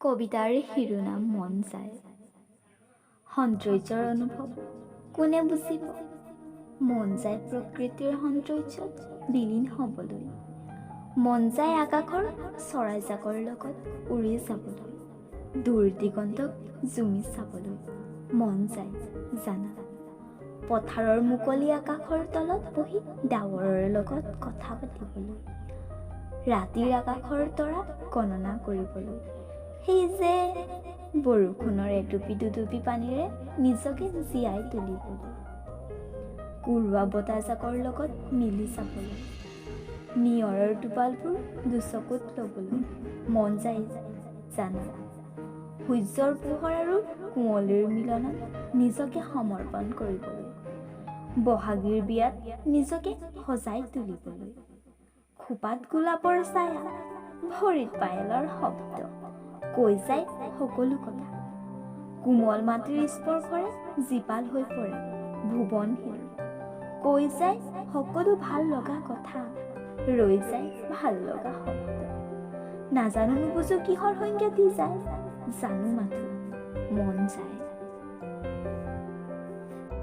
কবিতাৰ শিৰোনাম মন যায়। সৌন্দৰ্যৰ অনুভৱ কোনে বুজিব? মন যায় প্ৰকৃতিৰ সৌন্দৰ্যত বিলীন হ'বলৈ। মন যায় আকাশৰ চৰাইজাকৰ লগত উৰি যাবলৈ, দূৰ দিগন্তক জুমি চাবলৈ। মন যায় জানা, পথাৰৰ মুকলি আকাশৰ তলত বহি ডাৱৰৰ লগত কথা পাতিবলৈ, ৰাতিৰ আকাশৰ তৰা গণনা কৰিবলৈ, সেই যে বৰষুণৰ এটুপি দুটুপি পানীৰে নিজকে জীয়াই তুলিবলৈ, কুৰুৱা বতাহজাকৰ লগত মিলি যাবলৈ, নিয়ৰৰ টোপালবোৰ দুচকুত ল'বলৈ মন যায় জানা, সূৰ্যৰ পোহৰ আৰু কুঁৱলীৰ মিলনত নিজকে সমৰ্পণ কৰিবলৈ, বহাগীৰ বিয়াত নিজকে সজাই তুলিবলৈ, খোপাত গোলাপৰ ছায়া, ভৰিত পায়েলৰ শব্দ কৈ যায় সকলো কথা। কোমল মাটিৰ স্পৰ্শৰে জীপাল হৈ পৰে ভুৱনশীল, কৈ যায় সকলো ভাল লগা কথা, ৰৈ যায় ভাল লগা শব্দ। নাজানো নুবুজো কিহৰ সংজ্ঞা দি যায়, জানো মাথো মন যায়।